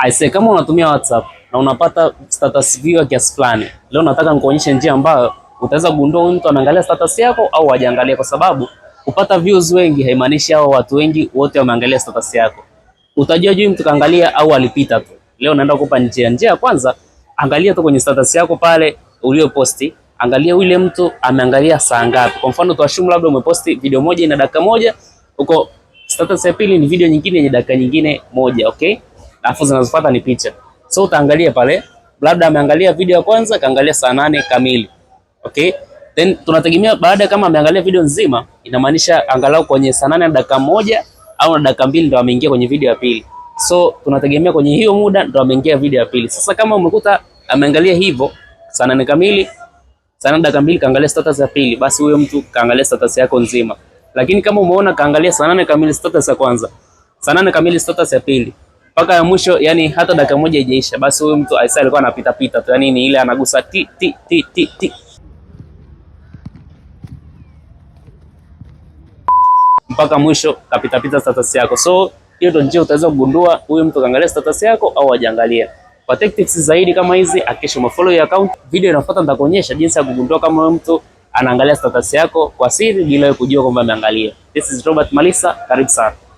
Aise, kama unatumia WhatsApp na unapata status view ya kiasi fulani, leo nataka nikuonyeshe njia ambayo utaweza kugundua huyu mtu anaangalia status yako au hajaangalia, kwa sababu kupata views wengi haimaanishi hao watu wengi wote wameangalia status yako. Utajua juu mtu kaangalia au alipita tu. Leo naenda kukupa njia. Njia ya kwanza, angalia tu kwenye status yako pale ulioposti, angalia yule mtu ameangalia saa ngapi. Kwa mfano tuashumu labda umeposti video moja ina dakika moja, uko status ya pili ni video nyingine yenye dakika nyingine moja, okay? Alafu zinazofuata ni picha. So utaangalia pale, labda ameangalia video ya kwanza kaangalia saa 8 kamili. Okay? Then tunategemea baada kama ameangalia video nzima, inamaanisha angalau kwenye saa 8 na dakika 1 au na dakika 2 ndo ameingia kwenye video ya pili. So tunategemea kwenye hiyo muda ndo ameingia video ya pili. Sasa kama umekuta ameangalia hivyo saa 8 kamili, saa 8 dakika 2 kaangalia status ya pili, basi huyo mtu kaangalia status yako nzima. Lakini kama umeona kaangalia saa 8 kamili status ya kwanza, saa 8 kamili status ya pili, mpaka ya mwisho, yani hata dakika moja haijaisha, basi huyo mtu aisa alikuwa anapita pita tu, yani ni ile anagusa ti ti ti ti ti mpaka mwisho kapita pita status yako. So hiyo ndio njia utaweza kugundua huyu mtu kaangalia status yako au hajaangalia. Kwa tactics zaidi kama hizi, hakikisha umefollow hii account. Video inayofuata nitakuonyesha jinsi ya kugundua kama huyu mtu anaangalia status yako kwa siri bila wewe kujua kwamba ameangalia. This is Robert Malisa, karibu sana.